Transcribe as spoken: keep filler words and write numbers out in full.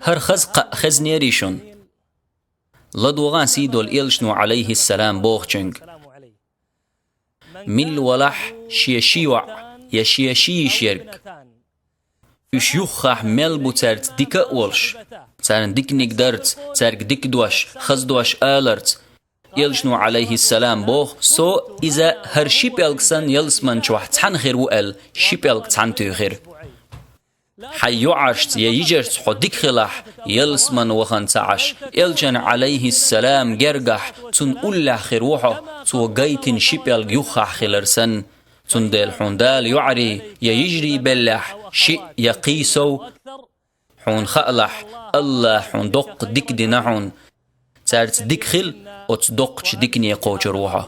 ХӀара хаза кхаъ хезнерий шуна? ЛадогӀан сий долу элчано, Ӏалайхиссалам, бохучуьнга: «Милла валахь шен ши йоӀ я шен ши йиш ерг. Уьш юххехь мел бу цаьрца дика а волуш, царна диканиг дарца, цаьрга дика дош, хаза дош аларца». Элчано, Ӏалайхиссалам, боху: «Со иза хӀара ши пӀелг санна ялсаман чохь цхьаьна хир ву», — аьлла, ши пӀелг цхьаьна туьйхира. Хьайн йоӀаршца я йижаршца хьо дика хилахь, ялсаман вахана ца Ӏаш, элчан, Ӏалайхиссалам, гергахь, цунна уллехь хир ву хьо, цо гайтина ши пӀелг юххехь хилар санна. Цундела хьуна Дала йоӀарий я йижарий беллехь, шиъ я кхий сов, хьуна хаалахь, АллахӀа хьуна доккха дика дина хьуна. Цаьрца дика хила, оцу доккхачу дикане кхочур ву хьо.